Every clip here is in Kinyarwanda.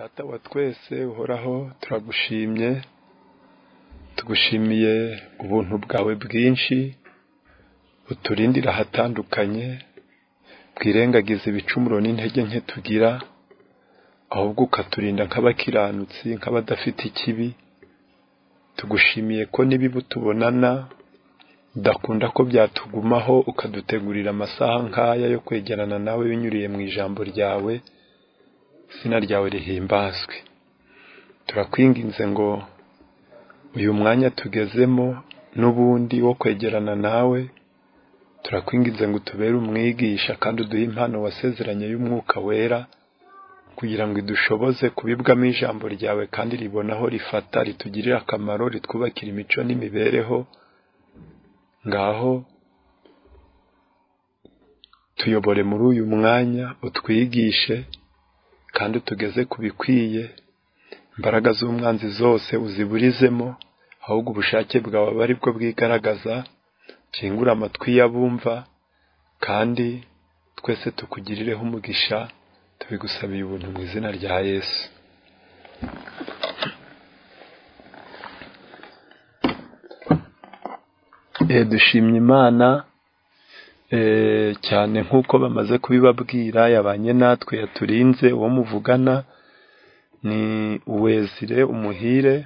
Data wa twese uhoraho, turagushimye, tugushimiye ubuntu bwawe bwinshi buturindira ahatandukanye, bwirengagiza ibicumuro n'intege nke tugira, ahubwo ukaturinda nk'abakiranutsi, nk'abadafite ikibi. Tugushimiye ko n'ibibi tubonana udakunda ko byatugumaho, ukadutegurira amasaha nk'aya yo kwegerana nawe binyuriye mu ijambo ryawe. Izina ryawe rihimbazwe. Turakwinginze ngo uyu mwanya tugezemo n'ubundi wo kwegerana nawe, turakwinginze ngo utubere umwigisha kandi uduhe impano wasezeranye y'Umwuka Wera, kugira ngo idushoboze kubibwamo ijambo ryawe kandi ribone aho rifata, ritugirire akamaro, ritwubakire imico n'imibereho. Ngaho tuyobore muri uyu mwanya, utwigishe kandi utugeze ku bikwiye. Imbaraga z'umwanzi zose uziburizemo, ahubwo ubushake bwawe abe ari bwo bwigaragaza. Kingura amatwi y'abumva, kandi twese tukugirireho umugisha. Tubigusabiye ubuntu mu izina rya Yesu. Dushimye Imana cyane nk'uko bamaze kubibabwira, yabanye natwe, yaturinze. Uwo muvugana ni Uwezire Umuhire.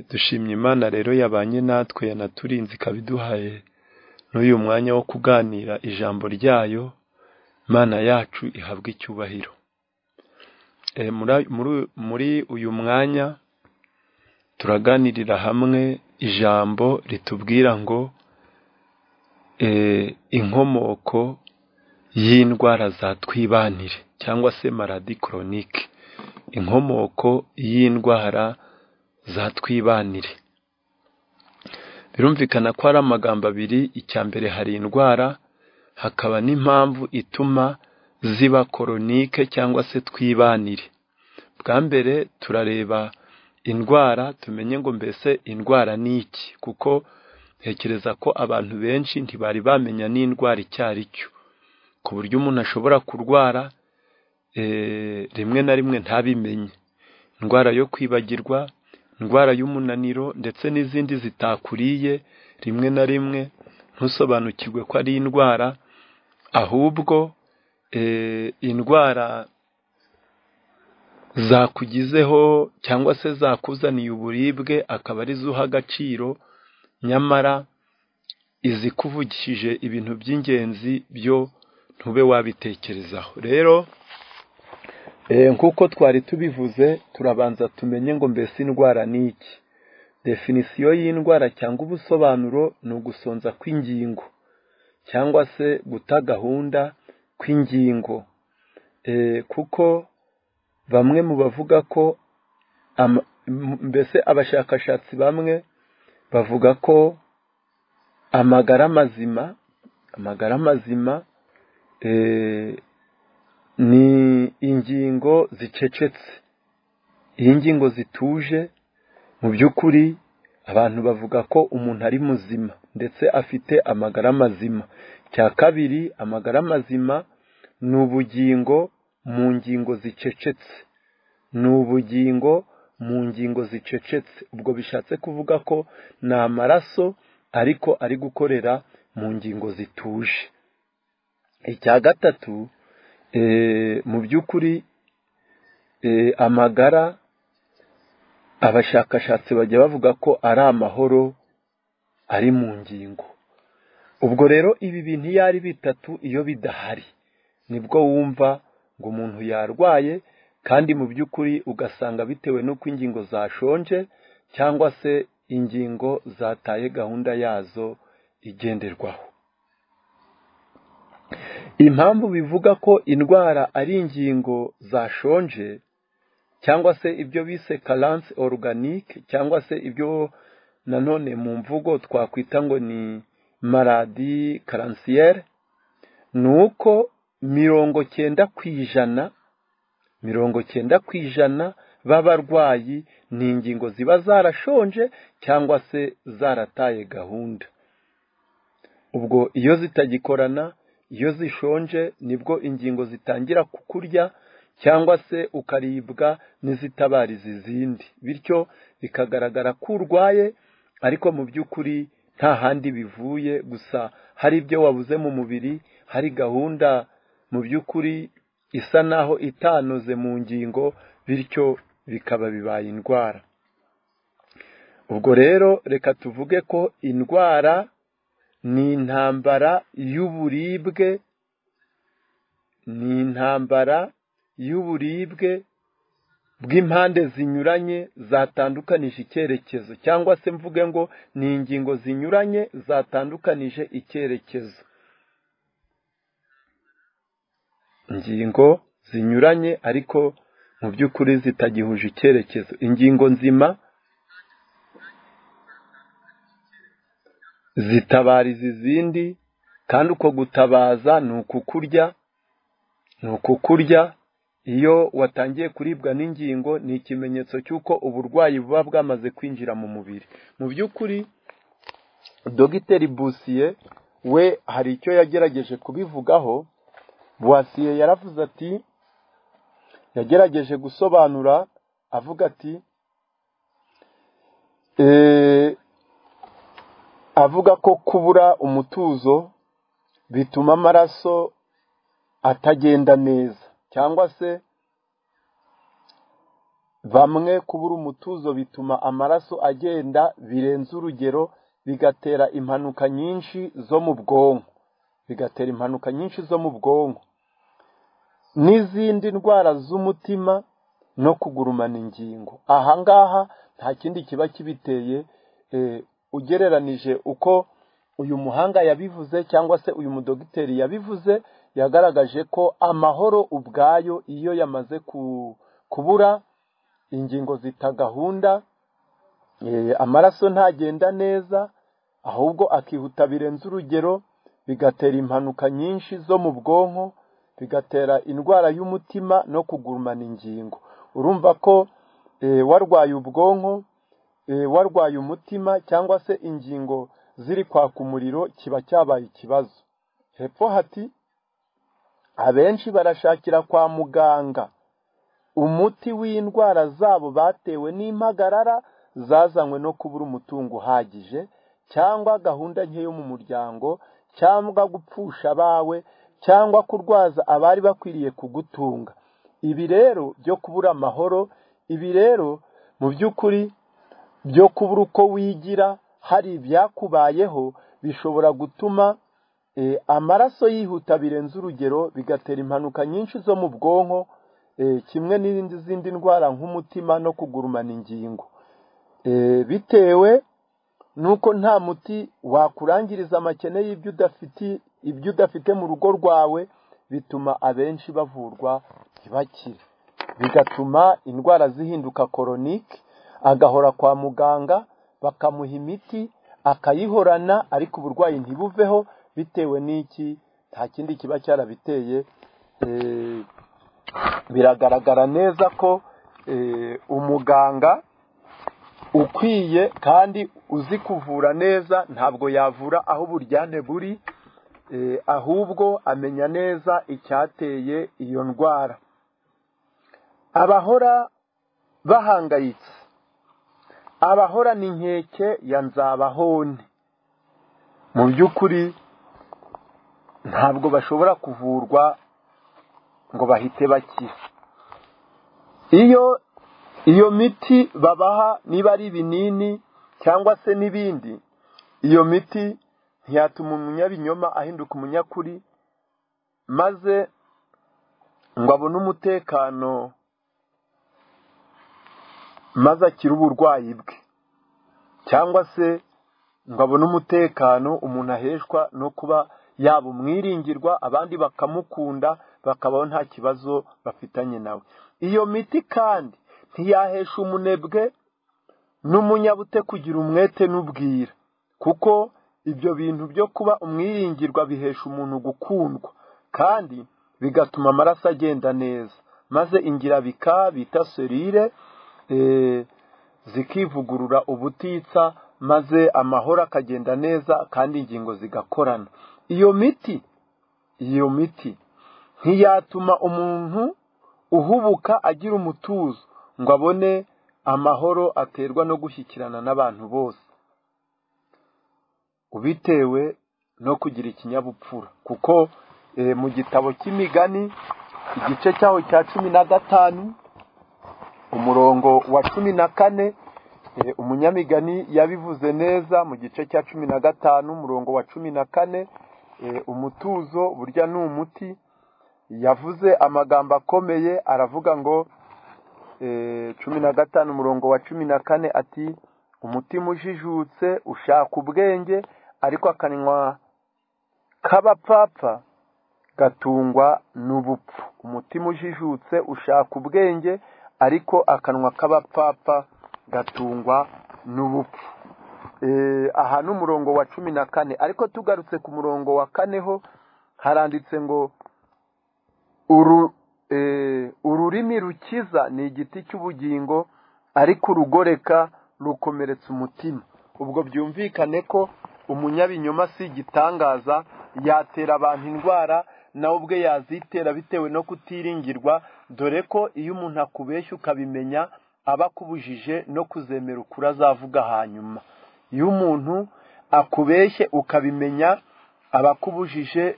Dushimye Imana rero yabanye natwe, yanaturinze, ikabiduhaye n'uyu mwanya wo kuganira ijambo ryayo. Imana yacu ihabwe icyubahiro. Muri uyu mwanya turaganirira hamwe ijambo ritubwira ngo inkomoko y'indwara za twibanire cyangwa se maladie chronique. Inkomoko y'indwara za twibanire. Birumvikana ko ari amagambo abiri. Icya mbere, hari indwara, hakaba n'impamvu ituma ziba chronique cyangwa se twibanire. Bwa mbere turareba indwara, tumenye ngo mbese indwara ni iki, kuko ntekereza ko abantu benshi ntibari bamenya n'indwara icyo ari cyo, ku buryo umuntu ashobora kurwara rimwe na rimwe ntabimenye. Indwara yo kwibagirwa, indwara y'umunaniro, ndetse n'izindi zitakuriye, rimwe na rimwe ntusobanukirwe ko ari indwara, ahubwo indwara zakugizeho cyangwa se zakuzaniye uburibwe akaba arizo uha agaciro, nyamara izikuvugishije ibintu by'ingenzi byo ntube wabitekerezaho. Rero nk'uko twari tubivuze, turabanza tumenye ngo mbese indwara ni iki. Definisiyo y'indwara cyangwa ubusobanuro ni ugusonza kw'ingingo cyangwa se guta gahunda kw'ingingo. Kuko bamwe mu bavuga ko mbese abashakashatsi bamwe bavuga ko amagara mazima ni ingingo zicecetse. Iyo ingingo zituje, mu by'ukuri abantu bavuga ko umuntu ari muzima ndetse afite amagara mazima. Cya kabiri, amagara mazima ni ubugingo mu ngingo zicecetse. Ni ubugingo mu ngingo zicecetse. Ubwo bishatse kuvuga ko ni amaraso ariko ari gukorera mu ngingo zituje. Icya gatatu, mu by'ukuri amagara, abashakashatsi bajya bavuga ko ari amahoro ari mu ngingo. Ubwo rero ibi bintu iyo ari bitatu, iyo bidahari, nibwo wumva ngo umuntu yarwaye, kandi mu by'ukuri ugasanga bitewe n'uko ingingo zashonje cyangwa se ingingo zataye gahunda yazo igenderwaho. Impamvu bivuga ko indwara ari ingingo zashonje cyangwa se ibyo bise carence organique, cyangwa se ibyo nanone mu mvugo twakwita ngo ni maladie carentielle, ni uko 90%, 90% b'abarwayi ni ingingo ziba zarashonje cyangwa se zarataye gahunda. Ubwo iyo zitagikorana, iyo zishonje, nibwo ingingo zitangira kukurya, cyangwa se ukaribwa n'izitabariza izindi, bityo bikagaragara ko urwaye ariko mu by'ukuri nta handi bivuye, gusa hari ibyo wabuze mu mubiri, hari gahunda mu by'ukuri isa naho itanoze mu ngingo, bityo bikaba bibaye indwara. Ubwo rero reka tuvuge ko indwara ni intambara y'uburibwe, ni intambara y'uburibwe bw'impande zinyuranye zatandukanije icyerekezo, cyangwa se mvuge ngo ni ingingo zinyuranye zatandukanije icyerekezo. Ingingo zinyuranye ariko mu by'ukuri zitagihuje icyerekezo. Ingingo nzima zitabariza izindi, kandi uko gutabaza ni ukukurya, ni ukukurya. Iyo watangiye kuribwa n'ingingo ni ikimenyetso cy'uko uburwayi buba bwamaze kwinjira mu mubiri. Mu by'ukuri Dogiteri Busiye we hari icyo yagerageje kubivugaho. Busiye yaravuze ati, yagerageje gusobanura avuga ati, avuga ko kubura umutuzo bituma amaraso atagenda neza, cyangwa se bamwe kubura umutuzo bituma amaraso agenda birenze urugero, bigatera impanuka nyinshi zo mu bwonko, bigatera impanuka nyinshi zo mu bwonko n'izindi ndwara z'umutima no kugurumana ingingo. Aha ngaha nta kindi kiba kibiteye, ugereranije uko uyu muhanga yabivuze cyangwa se uyu mudogiteri yabivuze, yagaragaje ko amahoro ubwayo iyo yamaze kubura, ingingo zita gahunda, amaraso ntagenda neza, ahubwo akihuta birenze urugero, bigatera impanuka nyinshi zo mu bwonko, bigatera indwara y'umutima no kugurumana ingingo. Urumva ko warwaye ubwonko, warwaye umutima, cyangwa se ingingo ziri kwaka umuriro, kiba cyabaye ikibazo. Hepfo hati abenshi barashakira kwa muganga umuti w'indwara zabo batewe n'impagarara zazanywe no kubura umutungo uhagije, cyangwa gahunda nke yo mu muryango, cyangwa gupfusha abawe, cyangwa kurwaza abari bakwiriye kugutunga. Ibi rero byo kubura amahoro, ibi rero mu by'ukuri byo kubura uko wigira, hari ibyakubayeho bishobora gutuma amaraso yihuta birenze urugero, bigatera impanuka nyinshi zo mu bwonko, kimwe n'izindi ndwara nk'umutima no kugurumana ingingo, bitewe nuko nta muti wakurangiriza amakene y'ibyo udafite, ibyo udafite mu rugo rwawe, bituma abenshi bavurwa ntibakire, bigatuma indwara zihinduka koronike, agahora kwa muganga bakamuha imiti akayihorana, ariko uburwayi ntibuveho. Bitewe n'iki? Nta kindi kiba cyarabiteye. Biragaragara neza ko umuganga ukwiye kandi uzi kuvura neza ntabwo yavura aho uburyane buri, ahubwo amenya neza icyateye iyo ndwara. Abahora bahangayitse, abahora n'inkeke ya nzabahone, mu by'ukuri ntabwo bashobora kuvurwa ngo bahite bakira. Iyo miti babaha, niba ari ibinini cyangwa se n'ibindi, iyo miti ntiyatuma umunyabinyoma ahinduka umunyakuri, maze ngo abone umutekano, maze akire uburwayi bwe, cyangwa se ngo abone umutekano umuntu aheshwa no kuba yaba umwiringirwa, abandi bakamukunda, bakabaho nta kibazo bafitanye nawe. Iyo miti kandi ntiyahesha umunebwe n'umunyabute kugira umwete n'ubwira, kuko ibyo bintu byo kuba umwiringirwa bihesha umuntu gukundwa, kandi bigatuma amaraso agenda neza, maze ingirabika bita serire zikivugurura ubutitsa, maze amahoro akagenda neza kandi ingingo zigakorana. Iyo miti ntiyatuma umuntu uhubuka agira umutuzo ngo abone amahoro aterwa no gushyikirana n'abantu bose, ubitewe no kugira ikinyabupfura. Kuko mu gitabo cy'Imigani igice cyaho cya 15 umurongo wa 14, umunyamigani yabivuze neza mu gice cya 15 umurongo wa 14, umutuzo burya ni umuti. Yavuze amagambo akomeye, aravuga ngo 15 umurongo wa 14 ati umutima ujijutse ushaka ubwenge, ariko akanwa k'abapfapfa gatungwa n'ubupfu. Umutima ujijutse ushaka ubwenge, ariko akanwa k'abapfapfa gatungwa n'ubupfu. Aha ni umurongo wa 14, ariko tugarutse ku murongo wa 4 ho haranditse ngo ururimi rukiza ni igiti cy'ubugingo, ariko urugoreka rukomeretsa umutima. Ubwo byumvikane ko umunyabinyoma si igitangaza, yatera abantu indwara nawe ubwe yazitera bitewe no kutiringirwa, dore ko iyo umuntu akubeshya ukabimenya aba akubujije no kuzemera ukuri azavuga hanyuma. Iyo umuntu akubeshye ukabimenya aba akubujije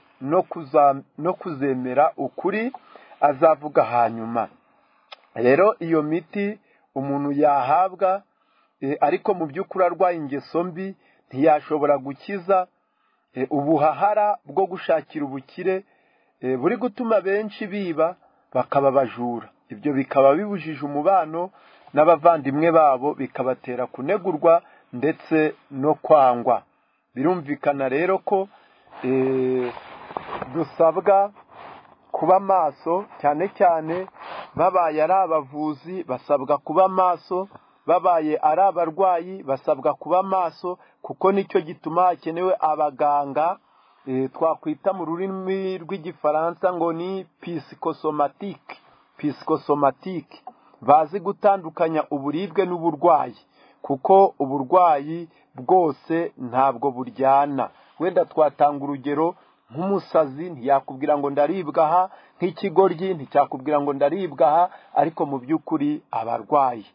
no kuzemera ukuri azavuga hanyuma. Rero iyo miti umuntu yahabwa, ariko mu by'ukuri arwaye ingeso mbi, ntiyashobora gukiza. Ubuhahara bwo gushakira ubukire buri gutuma benshi biba bakaba abajura, ibyo bikaba bibujije umubano n'abavandimwe babo, bikabatera kunegurwa ndetse no kwangwa. Birumvikana rero ko dusabwa kuba maso, cyane cyane babaye ari abavuzi basabwa kuba maso, babaye ari abarwayi basabwa kuba maso, kuko nicyo gituma hakenewe abaganga twakwita mu rurimi rw'Igifaransa ngo ni psychosomatique, bazi gutandukanya uburibwe n'uburwayi, kuko uburwayi bwose ntabwo buryana. Wenda twatanga urugero nk'umusazi ntiyakubwira ngo ndaribwa aha, nk'ikigoryi nticyakubwira ngo ndaribwa aha, ariko mu by'ukuri abarwayi.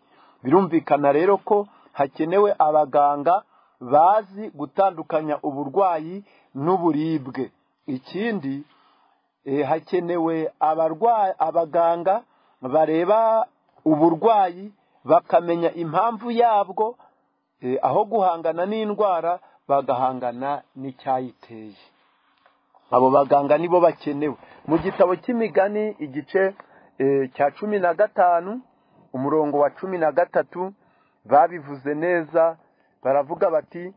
Birumvikana rero ko hakenewe abaganga bazi gutandukanya uburwayi n'uburibwe. Ikindi hakenewe abaganga bareba uburwayi bakamenya impamvu yabwo, aho guhangana n'indwara bagahangana n'icyayiteye. Abo baganga nibo bakenewe. Mu gitabo cy'Imigani igice cya 15 umurongo wa 13 babivuze neza, baravuga bati,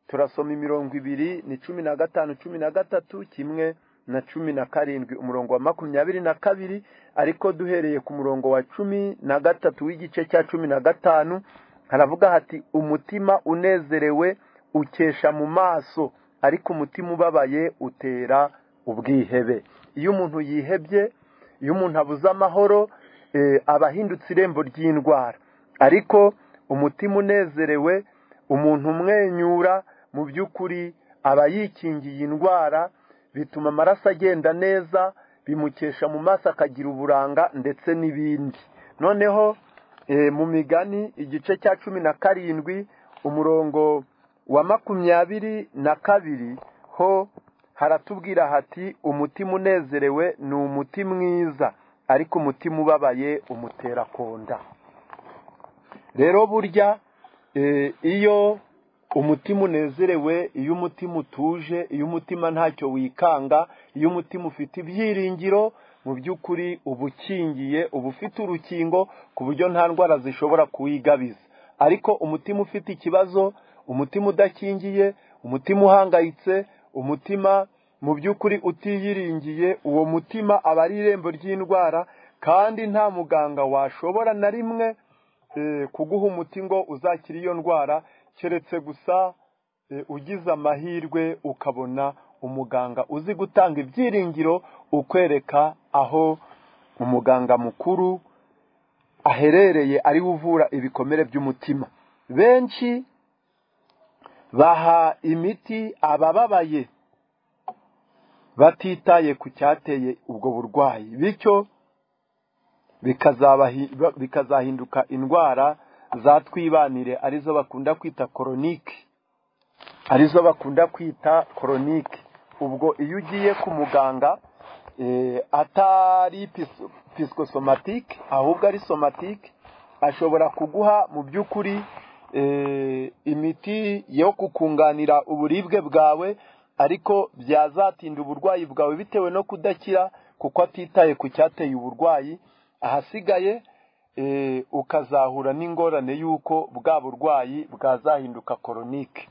turasoma imirongo ibiri ni 15 13 kimwe na 17 umurongo wa 22, ariko duhereye ku murongo wa 13 w'igice cya 15 haravuga hati umutima unezerewe ukesha mu maso, ariko umutima ubabaye utera ubwihebe. Iyo umuntu yihebye, iyo umuntu abuze amahoro, aba ahindutse irembo ry'indwara. Ariko umutima unezerewe, umuntu umwenyura, mu by'ukuri aba yikingiye indwara, bituma amaraso agenda neza, bimukesha mu maso akagira uburanga ndetse n'ibindi. Noneho mu Migani igice cya 17 umurongo wa 22 ho haratubwira hati umutima unezerewe ni umuti mwiza, ariko umutima ubabaye umutera konda. Rero burya iyo umutima unezerewe, iyo umutima utuje, iyo umutima ntacyo wikanga, iyo umutima ufite ibyiringiro, mu by'ukuri uba ukingiye, uba ufite urukingo ku buryo nta ndwara zishobora kuwigabiza. Ariko umutima ufite ikibazo, umutima udakingiye, umutima uhangayitse, umutima mu by'ukuri utiyiringiye, uwo mutima aba ari irembo ry'indwara, kandi nta muganga washobora na rimwe kuguha umuti ngo uzakire iyo ndwara, keretse gusa ugize amahirwe ukabona umuganga uzi gutanga ibyiringiro, ukwereka aho umuganga mukuru aherereye ari uvura ibikomere by'umutima. Benshi baha imiti abababaye batitaye ku cyateye ubwo burwayi, bityo bikazahinduka indwara za twibanire, arizo bakunda kwita koronike, arizo bakunda kwita koronike. Ubwo iyo ugiye ku muganga atari psychosomatique ahubwo ari somatique, ashobora kuguha mu by'ukuri imiti yo kukunganira uburibwe bwawe, ariko byazatinda uburwayi bwawe bitewe no kudakira, kuko atitaye ku cyateye uburwayi. Ahasigaye ukazahura n'ingorane y'uko bwa burwayi bwazahinduka koronike.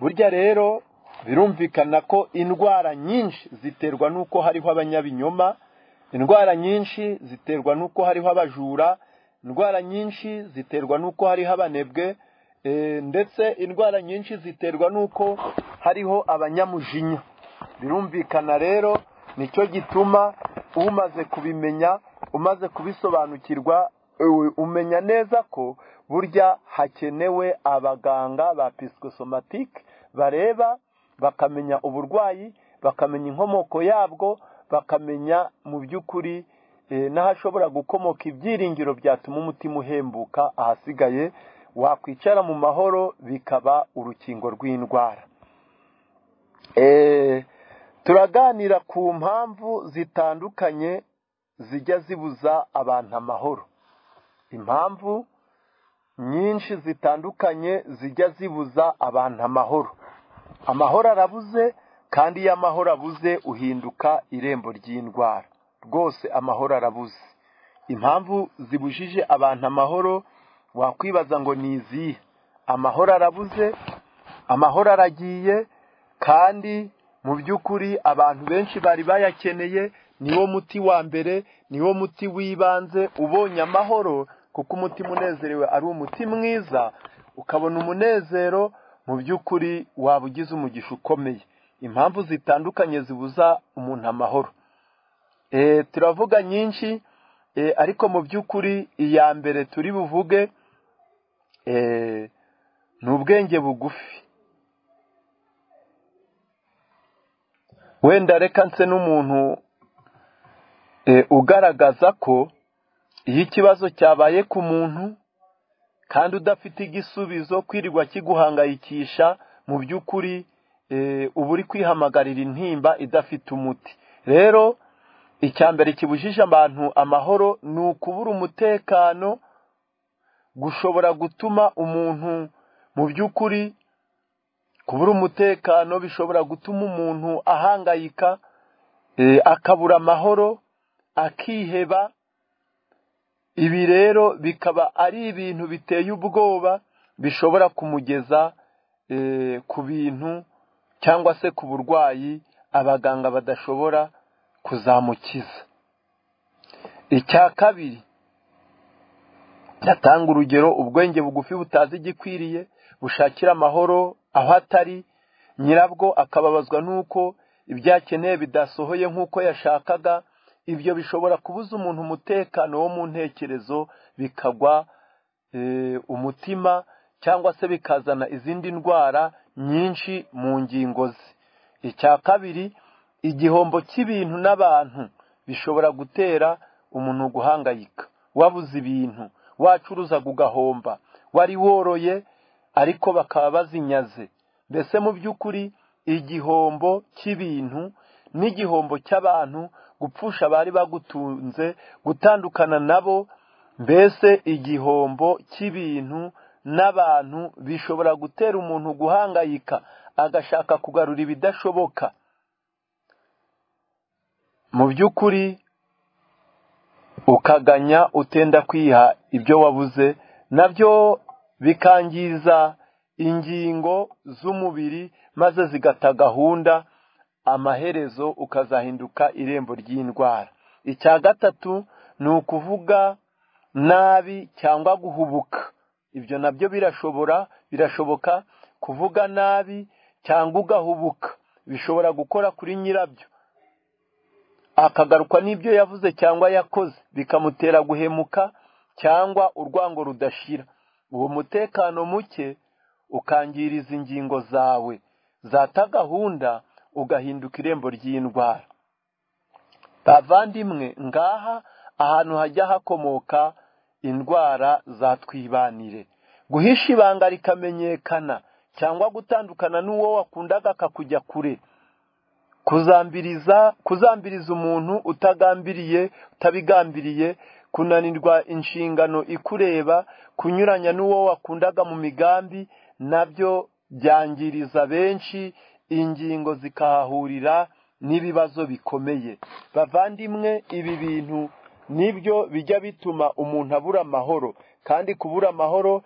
Burya rero birumvikana ko indwara nyinshi ziterwa n'uko hariho abanyabinyoma, indwara nyinshi ziterwa n'uko hariho abajura, indwara nyinshi ziterwa n'uko hariho abanebwe, ndetse indwara nyinshi ziterwa n'uko hariho abanyamujinya. Birumvikana rero nicyo gituma umaze kubimenya, umaze kubisobanukirwa, umenya neza ko burya hakenewe abaganga ba psychosomatique bareba, bakamenya uburwayi, bakamenya inkomoko yabwo, bakamenya mu by'ukuri n'ahashobora gukomoka ibyiringiro byatuma umutima uhembuka. Ahasigaye wakwicara mu mahoro bikaba urukingo rw'indwara. Turaganira ku mpamvu zitandukanye zijya zibuza abantu amahoro. Impamvu nyinshi zitandukanye zijya zibuza abantu amahoro. Amahoro arabuze, kandi iyo amahoro abuze uhinduka irembo ry'indwara. Rwose amahoro arabuze. Impamvu zibujije abantu amahoro wakwibaza ngo ni izihe? Amahoro arabuze, amahoro aragiye, kandi mu by'ukuri abantu benshi bari bayakeneye. Niwo muti wa mbere, niwo muti w'ibanze. Ubonye amahoro, kuko umutima unezerewe ari umuti mwiza, ukabona umunezero, mu by'ukuri waba ugize umugisha ukomeye. Impamvu zitandukanye zibuza umuntu amahoro turavuga nyinshi, ariko mu by'ukuri iya mbere turi buvuge ni ubwenge bugufi. Wenda reka nse n'umuntu ugaragaza ko iyo ikibazo cyabaye ku muntu kandi udafite igisubizo, kwirirwa kiguhangayikisha, mu by'ukuri uba uri kwihamagarira intimba idafite umuti. Rero icya mbere kibujije abantu amahoro ni ukubura umutekano, gushobora gutuma umuntu mu by'ukuri kubura umutekano bishobora gutuma umuntu ahangayika, akabura amahoro, akiheba. Ibi rero bikaba ari ibintu biteye ubwoba, bishobora kumugeza ku bintu cyangwa se ku burwayi abaganga badashobora kuzamukiza. Icya kabiri, ndatanga urugero, ubwenge bugufi butazi igikwiriye, bushakira amahoro aho atari, nyirabwo akababazwa n'uko ibyakeneye bidasohoye nk'uko yashakaga. Ibyo bishobora kubuza umuntu umutekano wo mu ntekerezo, bikagwa umutima, cyangwa se bikazana izindi ndwara nyinshi mu ngingo ze. Icya kabiri, igihombo cy'ibintu n'abantu bishobora gutera umuntu guhangayika. Wabuze ibintu, wacuruzaga ugahomba, wari woroye ariko bakaba bazinyaze. Mbese mu by'ukuri igihombo cy'ibintu n'igihombo cy'abantu, gupfusha abari bagutunze, gutandukana nabo, mbese igihombo cy'ibintu n'abantu bishobora gutera umuntu guhangayika, agashaka kugarura ibidashoboka. Mu by'ukuri ukaganya utenda kwiha ibyo wabuze, nabyo bikangiza ingingo z'umubiri maze zigata gahunda, amaherezo ukazahinduka irembo ry'indwara. Icya gatatu ni ukuvuga nabi cyangwa guhubuka. Ibyo nabyo birashoboka, kuvuga nabi cyangwa ugahubuka bishobora gukora kuri nyirabyo, akagaruka n'ibyo yavuze cyangwa yakoze, bikamutera guhemuka cyangwa urwango rudashira. Uwo mutekano muke ukangiriza ingingo zawe, zata gahunda, ugahinduka irembo ry'indwara. Bavandimwe, ngaha ahantu hajya hakomoka indwara za twibanire. Guhisha ibanga rikamenyekana cyangwa gutandukana n'uwo wakundaga akakujya kure, kuzambiriza umuntu utagambiriye, utabigambiriye, kunanirwa inshingano ikureba, kunyuranya n'uwo wakundaga mu migambi, nabyo byangiriza benshi, ingingo zikahahurira n'ibibazo bikomeye. Bavandimwe, ibi bintu nibyo bijya bituma umuntu abura amahoro, kandi kubura amahoro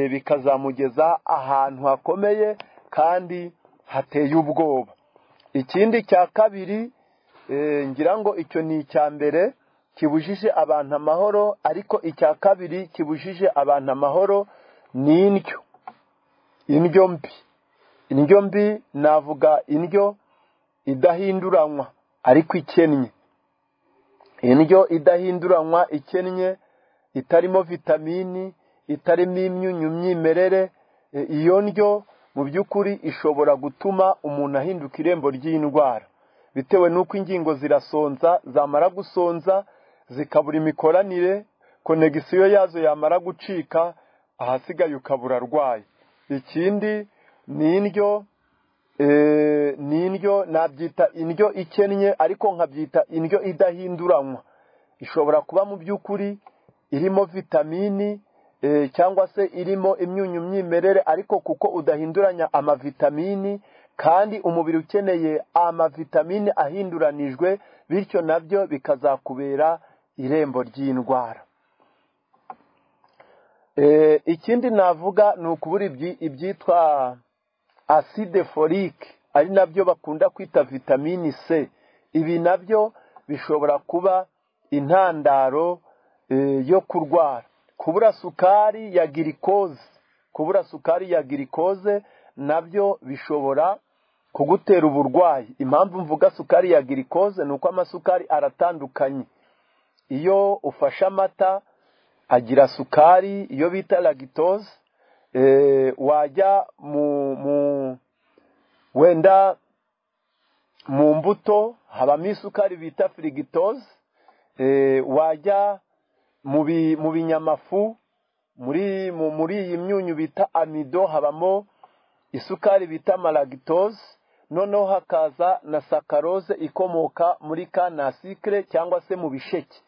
bikazamugeza ahantu hakomeye kandi hateye ubwoba. Ikindi cya kabiri, ngira ngo icyo ni icya mbere kibujije abantu amahoro, ariko icya kabiri kibujije abantu amahoro ni indyo. Indyo mbi. Indyo mbi navuga indyo idahinduranywa ariko ikennye. Indyo idahinduranywa ikennye, itarimo vitamini, itarimo imyunyu myimerere, iyo ndyo mu by'ukuri ishobora gutuma umuntu ahinduka irembo ry'indwara, bitewe n'uko ingingo zirasonza, zamara gusonza zikabura imikoranire, konegisiyo yazo yamara gucika, ahasigaye ukabura arwaye. Ikindi ni indyo, ni indyo nabyita indyo ikennye, ariko nkabyita indyo idahinduranywa. Ishobora kuba mu by'ukuri irimo vitamini cyangwa se irimo imyunyu myimerere, ariko kuko udahinduranya amavitamini, kandi umubiri ukeneye amavitamini ahinduranijwe, bityo nabyo bikazakubera irembo ry'indwara. Ikindi navuga ni ukubura ibyitwa acide folique, ari nabyo bakunda kwita vitamini C. Ibi nabyo bishobora kuba intandaro yo kurwara. Kubura sukari ya girikoze, kubura sukari ya girikoze nabyo bishobora kugutera uburwayi. Impamvu mvuga sukari ya girikoze ni uko amasukari aratandukanye. Iyo ufashe amata agira sukari iyo bita lactose, wajya mu wenda mu mbuto habamo isukari bita fructose, wajya mu binyamafu, muri iyi myunyu bita amido habamo isukari bita malactose, noneho hakaza na saccharose ikomoka muri kanasikre cyangwa se mu bisheke.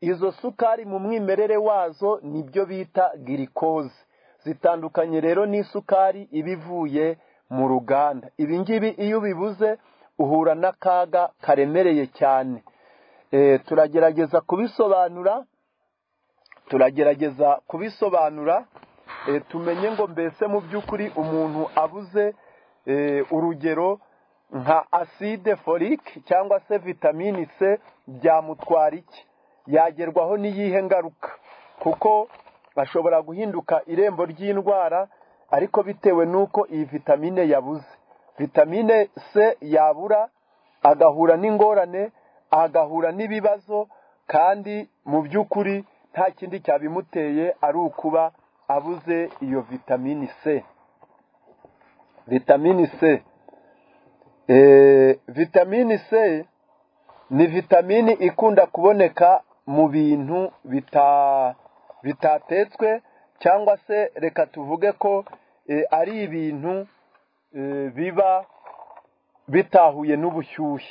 Izo sukari mu mwimerere wazo nibyo bita glucose. Zitandukanye rero n'isukari ibivuye mu ruganda. Ibi ngibi iyo ubibuze uhura n'akaga karemereye cyane. Turagerageza kubisobanura, tumenye ngo mbese mu by'ukuri umuntu abuze urugero nka acide folique cyangwa se vitamini C byamutwara iki, yagerwaho n'iyihe ngaruka, kuko bashobora guhinduka irembo ry'indwara ariko bitewe nuko iyi vitamine yabuze. Vitamine C yabura agahura n'ingorane, agahura n'ibibazo, kandi mu by'ukuri nta kindi cyabimuteye ari ukuba abuze iyo vitamini C. Vitamini C, vitamini C ni vitamini ikunda kuboneka mu bintu bitatetswe, cyangwa se reka tuvuge ko ari ibintu biba bitahuye n'ubushyuhe.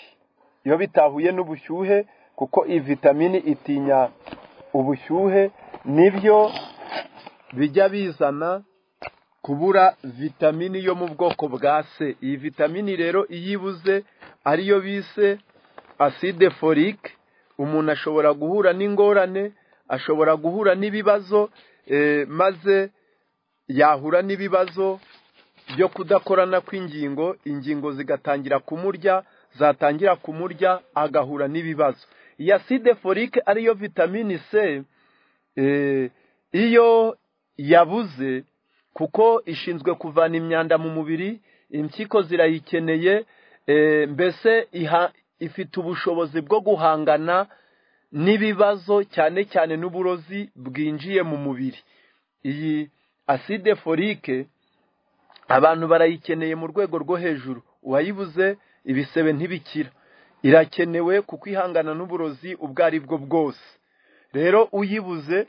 Iyo bitahuye n'ubushyuhe, kuko iyi vitamini itinya ubushyuhe, nibyo bijya bizana kubura vitamini yo mu bwoko bwa C. Iyi vitamini rero iyo ibuze ariyo bise acide folique, umuntu ashobora guhura n'ingorane, ashobora guhura n'ibibazo, maze yahura n'ibibazo byo kudakorana kw'ingingo, ingingo zigatangira kumurya, zatangira kumurya agahura n'ibibazo. Iyi acide folique ariyo vitamini C, iyo yabuze, kuko ishinzwe kuvana imyanda mu mubiri, impyiko zirayikeneye, mbese ifite ubushobozi bwo guhangana n'ibibazo cyane cyane n'uburozi bwinjiye mu mubiri. Iyi acide folique abantu barayikeneye mu rwego rwo hejuru. Uwayibuze ibisebe ntibikira. Irakenewe kuko ihangana n'uburozi ubwo ari bwo bwose. Rero uyibuze,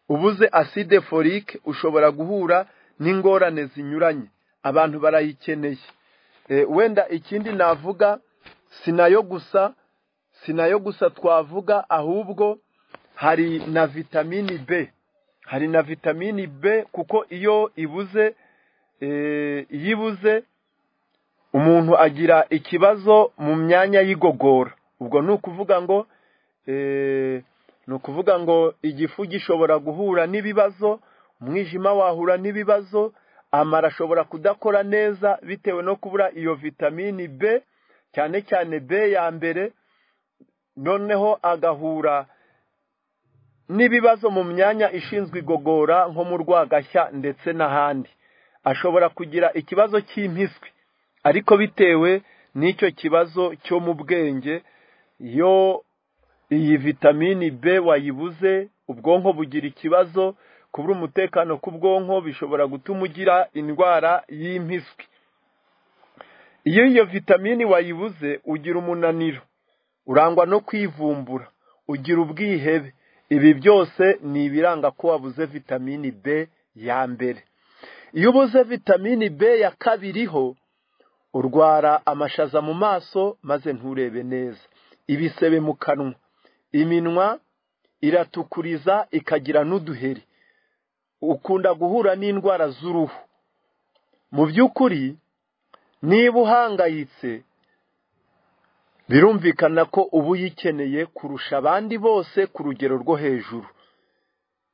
ubuze acide folique, ushobora guhura n'ingorane zinyuranye. Abantu barayikeneye. Wenda ikindi navuga, sinayo gusa twavuga, ahubwo hari na vitamini B. Hari na vitamini B kuko iyo ibuze, iyibuze umuntu agira ikibazo mu myanya y'igogora. Ubwo ni ukuvuga ngo igifu gishobora guhura n'ibibazo, umwijima wahura n'ibibazo, amara ashobora kudakora neza bitewe no kubura iyo vitamini B, cyane cyane B ya mbere. Noneho agahura n'ibibazo mu myanya ishinzwe igogora nko mu rwagashya ndetse n'ahandi. Ashobora kugira ikibazo cy'impiswi, ariko bitewe n'icyo kibazo cyo mu bwenge. Iyo iyi vitamini B wayibuze, ubwonko bugira ikibazo, kubura umutekano k'ubwonko bishobora gutuma ugira indwara y'impiswi. Iyo iyo vitamini wayibuze, ugira umunaniro, urangwa no kwivumbura, ugira ubwihebe. Ibi byose ni ibiranga ko wabuze vitamini B ya mbere. Iyo ubuze vitamini B ya kabiri ho, urwara amashaza mu maso maze nturebe neza, ibisebe mu kanwa, iminwa iratukuriza ikagira n'uduheri, ukunda guhura n'indwara z'uruhu. Mu by'ukuri niba uhangayitse, birumvikana ko uba uyikeneye kurusha abandi bose ku rugero rwo hejuru.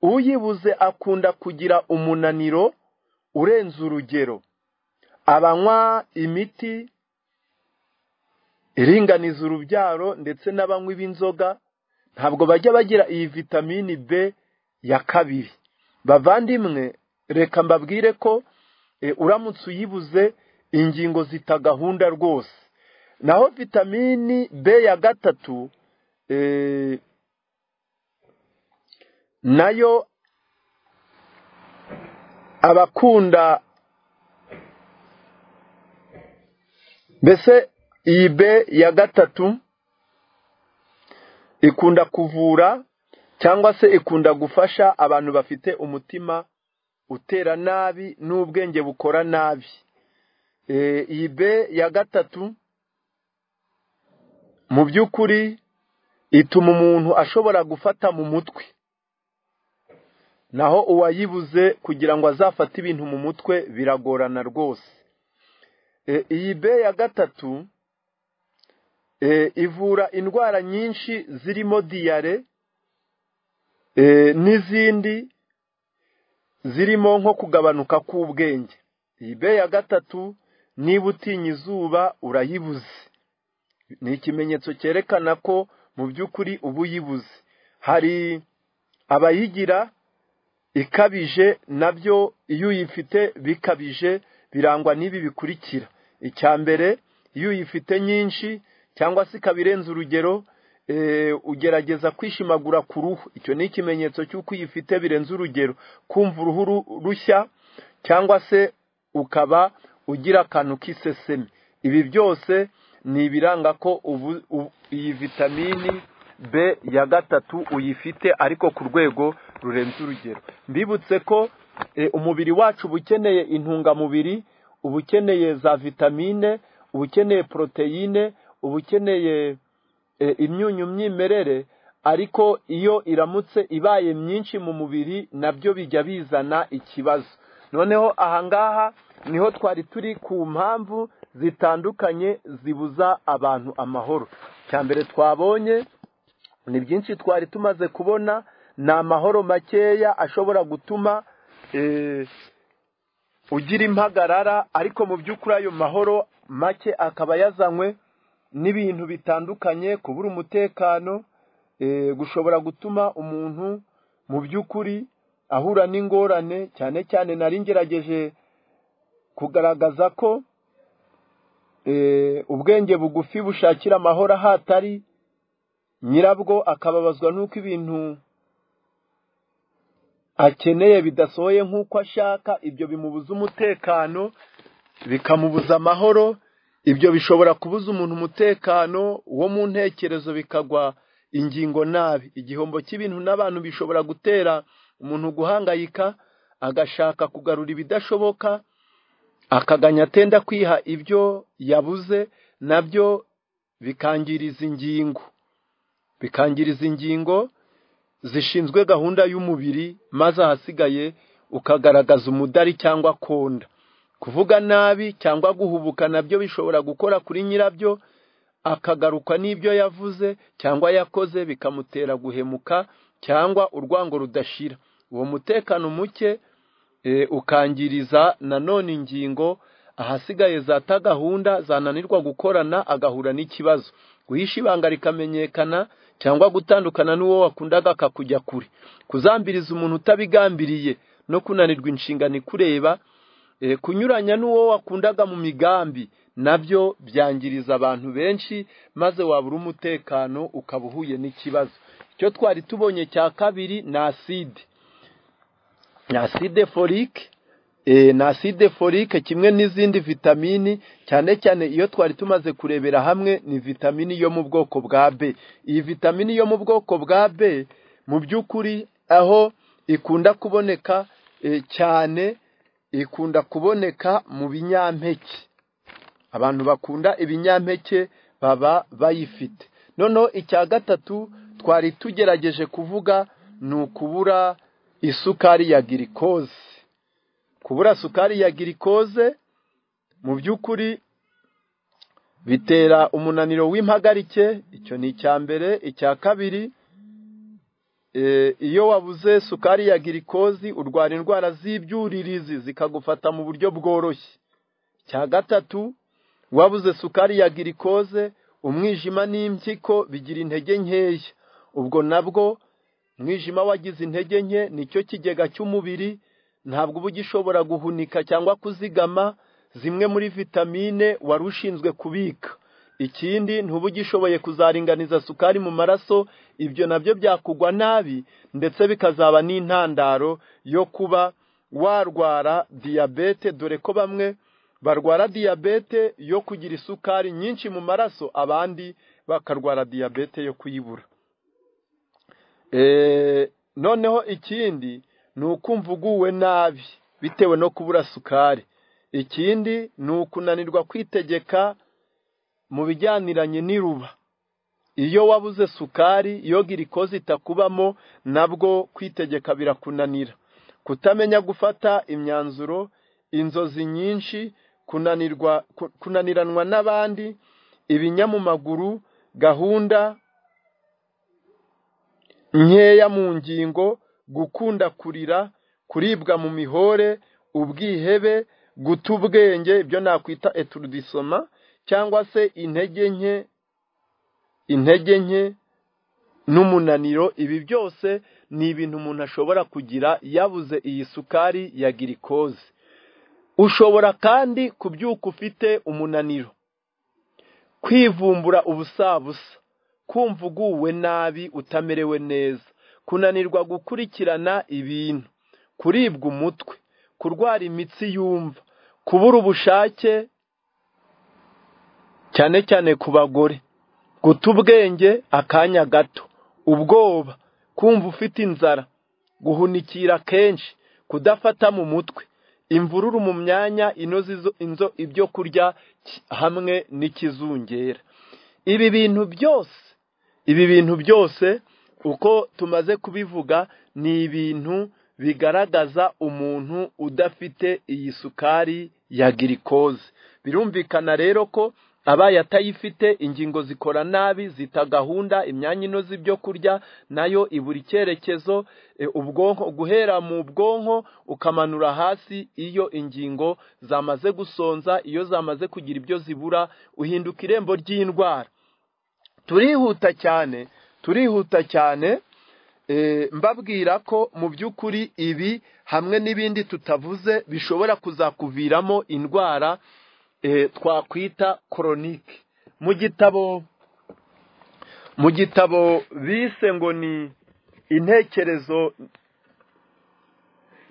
Uyibuze akunda kugira umunaniro urenze urugero, abanywa imiti iringaniza urubyaro ndetse n'abanywi b'inzoga ntabwo bajya bagira iyi vitamini B ya kabiri. Bavandimwe, reka mbabwire ko uramutse uyibuze ingingo zita gahunda rwose. Naho vitamini B ya gatatu nayo abakunda, mbese iyi B ya gatatu ikunda kuvura cyangwa se ikunda gufasha abantu bafite umutima utera nabi n'ubwenge bukora nabi. Iyi B ya gatatu mu by'ukuri ituma umuntu ashobora gufata mu mutwe. Naho uwayibuze kugira ngo azafate ibintu mu mutwe biragorana rwose. Iyi B ya gatatu ivura indwara nyinshi zirimo diyare n'izindi zirimo nko kugabanuka k'ubwenge. Iyi B ya gatatu niba utinya izuba urayibuze, ni ikimenyetso cyerekana ko mu by'ukuri uba uyibuze. Hari abayigira ikabije, nabyo iyo uyifite bikabije birangwa n'ibi bikurikira. Icya mbere, iyo uyifite nyinshi cyangwa se ikaba irenze urugero, ugerageza kwishimagura ku ruhu. Icyo ni ikimenyetso cy'uko uyifite birenze urugero, kumva uruhu rushya cyangwa se ukaba ugira akantu k'iseseme. Ibi byose ni ibiranga ko iyi vitamini B ya gatatu uyifite ariko ku rwego rurenze urugero. Mbibutse ko umubiri wacu uba ukeneye intungamubiri, uba ukeneye za vitamine, uba ukeneye poroteyine, uba ukeneye imyunyu myimerere, ariko iyo iramutse ibaye myinshi mu mubiri nabyo bijya bizana ikibazo. Noneho ahangaha niho twari turi ku mpamvu zitandukanye zibuza abantu amahoro. Cya mbere twabonye ni byinshi twari tumaze kubona, ni amahoro makeya ashobora gutuma ugira impagarara, ariko mu by'ukuri ayo mahoro make akaba yazanywe n'ibintu bitandukanye, kubura umutekano, gushobora gutuma umuntu mu by'ukuri ahura n'ingorane. Cyane cyane nari ngerageje kugaragaza ko ubwenge bugufi bushakira amahoro ahatari, nyirabwo akababazwa n'uko ibintu akeneye bidasohoye nk'uko ashaka. Ibyo bimubuza umutekano, bikamubuza amahoro. Ibyo bishobora kubuza umuntu umutekano wo mu ntekerezo, bikagwa ingingo nabi. Igihombo cy'ibintu n'abantu bishobora gutera umuntu guhangayika, agashaka kugarura ibidashoboka, akaganya atenda kwiha ibyo yabuze, nabyo bikangiriza ingingo, bikangiriza ingingo zishinzwe gahunda y'umubiri, maze ahasigaye ukagaragaza umudari cyangwa konda. Kuvuga nabi cyangwa guhubuka nabyo bishobora gukora kuri nyirabyo, akagaruka n'ibyo yavuze cyangwa yakoze, bikamutera guhemuka cyangwa urwango rudashira. Uwo mutekano muke ukangiriza nanone ingingo, ahasigaye zata gahunda, zananirwa gukorana, agahura n'ikibazo. Guhisha ibanga rikamenyekana cyangwa gutandukana n'uwo wakundaga akakujya kure. Kuzambiriza umuntu utabigambiriye no kunanirwa inshingano ikureba, kunyuranya n'uwo wakundaga mu migambi, nabyo byangiriza abantu benshi, maze wabura umutekano ukaba uhuye n'ikibazo. Icyo twari tubonye cya kabiri ni acide, ni acide folique. Ni acide folique kimwe n'izindi vitamini, cyane cyane iyo twari tumaze kurebera hamwe ni vitamini yo mu bwoko bwa B. Iyi vitamini yo mu bwoko bwa B mu by'ukuri aho ikunda kuboneka cyane, ikunda kuboneka mu binyampeke. Abantu bakunda ibinyampeke baba bayifite. Noneho icya gatatu twari tugerageje kuvuga ni ukubura isukari ya girikoze. Kubura sukari ya girikoze mu by'ukuri bitera umunaniro w'impagarike, icyo ni icya mbere. Icya kabiri, iyo wabuze sukari ya girikozi urwara indwara z'ibyuririzi zikagufata mu buryo bworoshye. Icya gatatu, wabuze sukari ya girikoze, umwijima n'impyiko bigira intege nkeya. Ubwo nabwo umwijima wagize intege nke, nicyo kigega cy'umubiri, ntabwo uba ugishobora guhunika cyangwa kuzigama zimwe muri vitamine wari ushinzwe kubika. Ikindi, ntuba ugishoboye kuzaringaniza sukari mu maraso, ibyo nabyo byakugwa nabi, ndetse bikazaba n'intandaro yo kuba warwara diyabete, dore ko bamwe barwara diyabete yo kugira isukari nyinshi mu maraso, abandi bakarwara diyabete yo kuyibura. Noneho ikindi ni ukumva uguwe nabi bitewe no kubura sukari. Ikindi ni ukunanirwa kwitegeka mu bijyaniranye n'iruba. Iyo wabuze sukari, iyo girikoze itakubamo, nabwo kwitegeka birakunanira. Kutamenya gufata imyanzuro, inzozi nyinshi, kunanirwa kunaniranwa n'abandi, ibinya mu maguru, gahunda nkeya mu ngingo, gukunda kurira, kuribwa mu mihore, ubwihebe, guta ubwenge, ibyo nakwita étourdissement, cyangwa se intege nke n'umunaniro. Ibi byose ni ibintu umuntu ashobora kugira yabuze iyi sukari ya girikoze. Ushobora kandi kubyuka ufite umunaniro, kwivumbura ubusabusa, kumva uguwe nabi utamerewe neza, kunanirwa gukurikirana ibintu, kuribwa umutwe, kurwara imitsi yumva, kubura ubushake cyane cyane ku bagore, guta ubwenge akanya gato, ubwoba, kumva ufite inzara, guhunikira kenshi, kudafata mu mutwe, imvururu mu myanya inoze ibyo kurya hamwe n'ikizungera. Ibi bintu byose uko tumaze kubivuga ni ibintu bigaragaza umuntu udafite iyi sukari ya girikoze. Birumvikana rero ko abaye atayifite, ingingo zikora nabi, zita gahunda, imyanya inoze ibyo kurya nayo ibura icyerekezo, ubwonko guhera mu bwonko ukamanura hasi, iyo ingingo zamaze gusonza, iyo zamaze kugira ibyo zibura, uhinduka irembo ry'indwara. Turihuta cyane mbabwira ko mu by'ukuri ibi hamwe n'ibindi tutavuze bishobora kuzakuviramo indwara twakwita koronike. Mu gitabo bise ngo ni intekerezo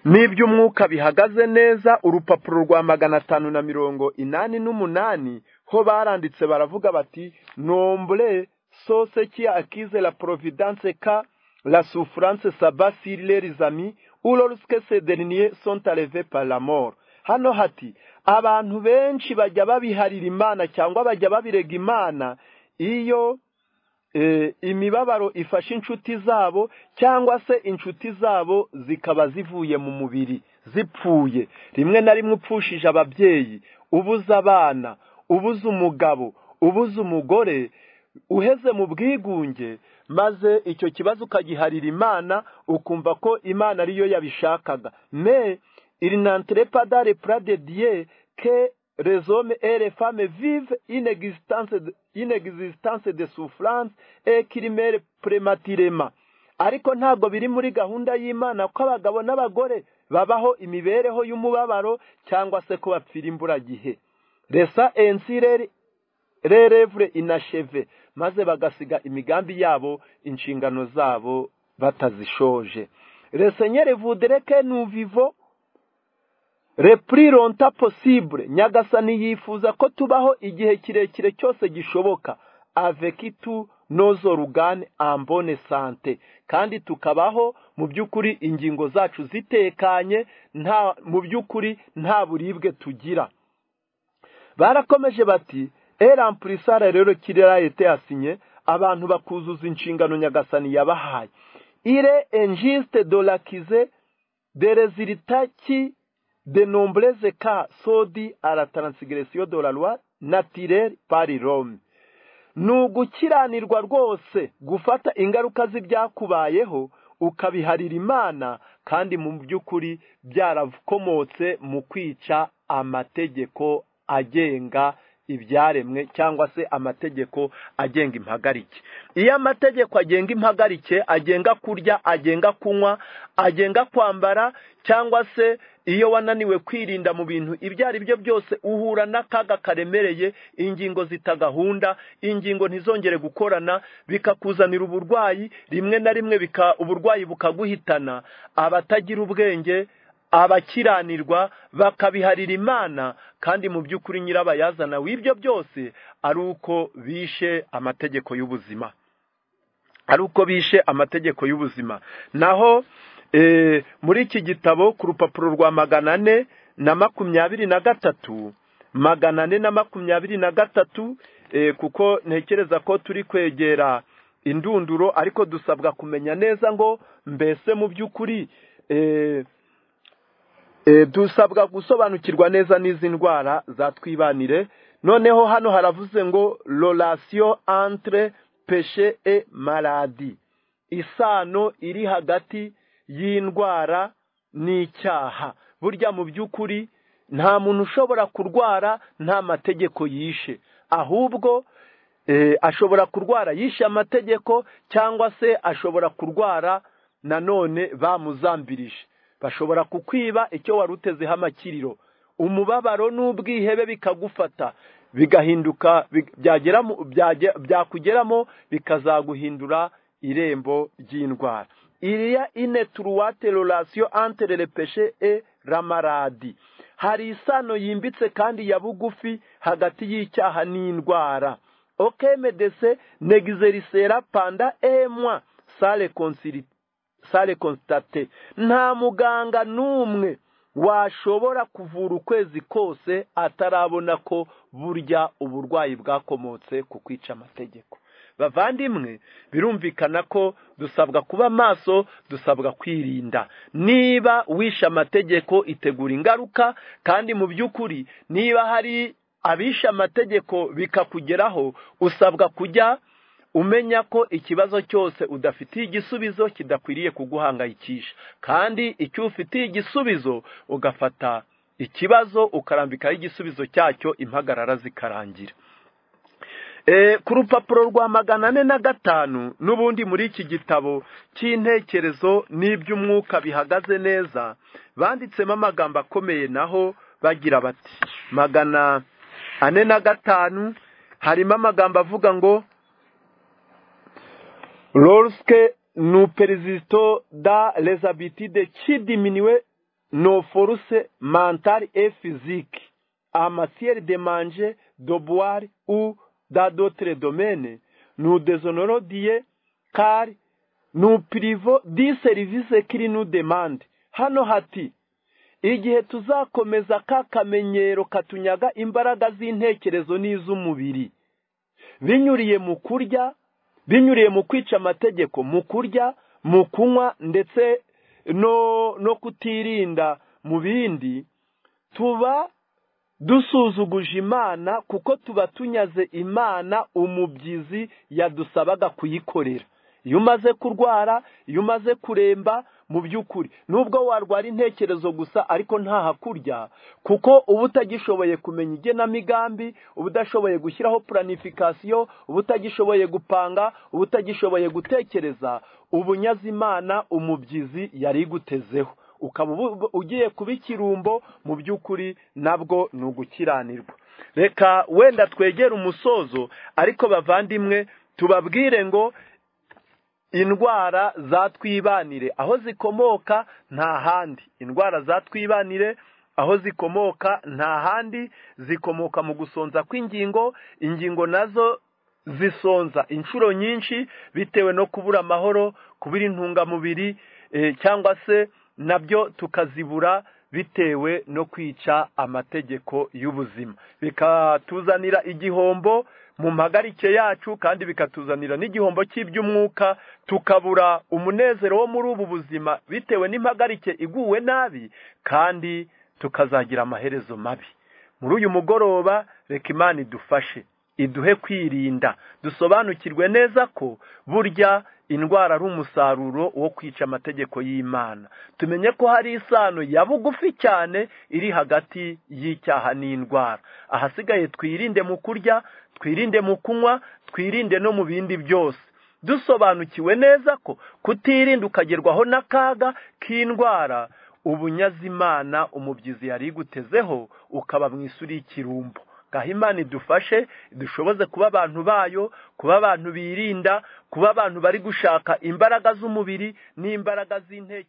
n'iby'umwuka bihagaze neza, urupapuro rwa 588 Ho baranditse baravuga bati nombre sose qui accuse la providence ka la souffrance s'abat sur leurs amis ou lorsque ces derniers sont enlevés par la mort. Hano hati abantu benshi bajya babiharira Imana cyangwa bajya babirega Imana iyo imibabaro ifashe inshuti zabo cyangwa se inshuti zabo zikaba zivuye mu mubiri zipfuye. Rimwe na rimwe upfushije ababyeyi, ubuze abana, ubuze umugabo, ubuze umugore, uheze mu bwigunge, maze icyo kibazo ukagiharira Imana, ukumva ko Imana ariyo yabishakaga. Mais il n'entre pas dans les plans de Dieu que les hommes et les femmes vivent une existence de souffrance et qu'ils meurent prématurément. Ariko ntabwo biri muri gahunda y'Imana ko abagabo n'abagore babaho imibereho y'umubabaro cyangwa se ko bapfira imburagihe. Resa ainsi rêve inachevé, maze bagasiga imigambi yabo, inshingano zabo batazishoje. Le Seigneur voudrait que nous vivons le plus longtemps possible. Nyagasani yifuza ko tubaho igihe kirekire cyose gishoboka, avec tous nos organes en bonne santé, kandi tukabaho mu by'ukuri ingingo zacu zitekanye, nta mu by'ukuri nta buribwe tugira. Barakomeje bati remplissara rero kirera été assigné, abantu bakuzuza inshingano Nyagasani yabahaye. Il est injuste de l'accuser des résultats qui de nombreux cas sont dus à la transgression de la loi naturelle par l'homme. Ni ugukiranirwa rwose gufata ingaruka z'ibyakubayeho ukabiharira Imana, kandi mu by'ukuri byarakomotse mu kwica amategeko agenga ibyaremwe cyangwa se amategeko agenga impagarike. Iyo amategeko agenga impagarike, agenga kurya, agenga kunywa, agenga kwambara, cyangwa se iyo wananiwe kwirinda mu bintu ibyo ari byo byose, uhura n'akaga karemereye, ingingo zitagahunda, ingingo ntizongere gukorana, bikakuzanira uburwayi, rimwe na rimwe uburwayi bukaguhitana. Abatagira ubwenge, abakiranirwa bakabiharira Imana, kandi mu by'ukuri nyirabayazana w'ibyo byose ari uko bishe amategeko y'ubuzima, ari uko bishe amategeko y'ubuzima. Naho muri iki gitabo ku rupapuro rwa 423, 423, kuko ntekereza ko turi kwegera indunduro, ariko dusabwa kumenya neza ngo mbese mu by'ukuri dusabwa gusobanukirwa neza n'izi ndwara zatwibanire. Noneho hano haravuze ngo relation entre péché et maladie, isano iri hagati y'indwara n'icyaha. Burya mu by'ukuri nta muntu ushobora kurwara nta mategeko yishe, ahubwo ashobora kurwara yishe amategeko, cyangwa se ashobora kurwara nanone bamuzambirije. Bashobora kukwiba icyo wari utezeho amakiriro, umubabaro n'ubwihebe bikagufata, bigahinduka byakugeramo bikazaguhindura irembo ry'indwara. Il y a une étroite relation entre le péché et la maladie. Hari isano yimbitse kandi ya bugufi hagati y'icyaha n'indwara. Aucun médecin n'exercera pendant un mois sans le constater. Nta muganga n'umwe washobora kuvura ukwezi kose atarabona ko burya uburwayi bwakomotse ku kwica amategeko. Bavandimwe, birumvikana ko dusabwa kuba maso, dusabwa kwirinda. Niba wishe amategeko itegura ingaruka, kandi mu by'ukuri niba hari abishe amategeko bikakugeraho, usabwa kujya umenya ko ikibazo cyose udafitiye igisubizo kidakwiriye kuguhangayikisha, kandi icyo ufitiye igisubizo ugafata ikibazo ukarambikaho igisubizo cyacyo, impagarara zikarangira. Ku rupapuro rwa 405 n'ubundi muri iki gitabo cy'intekerezo n'iby'umwuka bihagaze neza, banditsemo amagambo akomeye, naho bagira bati 405 harimo amagambo avuga ngo lorsque nous persistons dans les habitudes qui diminuent nos forces mentales et physiques en matière de manger, de boire ou dans d'autres domaines, nous déshonorons Dieu car nous privons du service qu'il nous demande. Hano hati igihe tuzakomeza ka kamenyero katunyaga imbaraga z'intekerezo n'iz'umubiri, binyuriye mu kurya, binyuriye mu kwica amategeko, mu kurya, mu kunywa, ndetse no kutirinda mu bindi, tuba dusuzuguje Imana, kuko tuba tunyaze Imana umubyizi yadusabaga kuyikorera. Iyo umaze kurwara, iyo umaze kuremba, mu by'ukuri nubwo warwara intekerezo gusa ariko ntahakurya, kuko uba utagishoboye kumenya igenamigambi, uba udashoboye gushyiraho planification, uba utagishoboye gupanga, uba utagishoboye gutekereza, ubunyaze Imana umubyizi yari igutezeho, ukaba ugiye kuba ikirumbo. Mu by'ukuri nabwo ni ugukiranirwa. Reka wenda twegere umusozo, ariko bavandimwe tubabwire ngo indwara zatwibanire aho zikomoka nta handi. Indwara zatwibanire aho zikomoka nta handi, zikomoka mu gusonza kw'ingingo. Ingingo nazo zisonza inshuro nyinshi bitewe no kubura amahoro, kubura intungamubiri, cyangwa se nabyo tukazibura bitewe no kwica amategeko y'ubuzima, bikatuzanira igihombo mu mpagarike yacu, kandi bikatuzanira n'igihombo cy'iby'umwuka, tukabura umunezero wo muri ubu buzima bitewe n'impagarike iguwe nabi, kandi tukazagira amaherezo mabi. Muri uyu mugoroba reka Imana idufashe, iduhe kwirinda, dusobanukirwe neza ko burya indwara ari umusaruro wo kwica amategeko y'Imana. Tumenye ko hari isano ya bugufi cyane iri hagati y'icyaha n'indwara. Ahasigaye twirinde mu kurya, twirinde mu kunywa, twirinde no mu bindi byose, dusobanukiwe neza ko kutirinda ukagerwaho n'akaga k'indwara, ubunyazimana umubyizi yari igutezeho, ukaba mu isuri y'ikirumbo. Ngaho Imana idufashe, dushoboze kuba abantu bayo, kuba abantu birinda, kuba abantu bari gushaka imbaraga z'umubiri n'imbaraga z'intekerezo.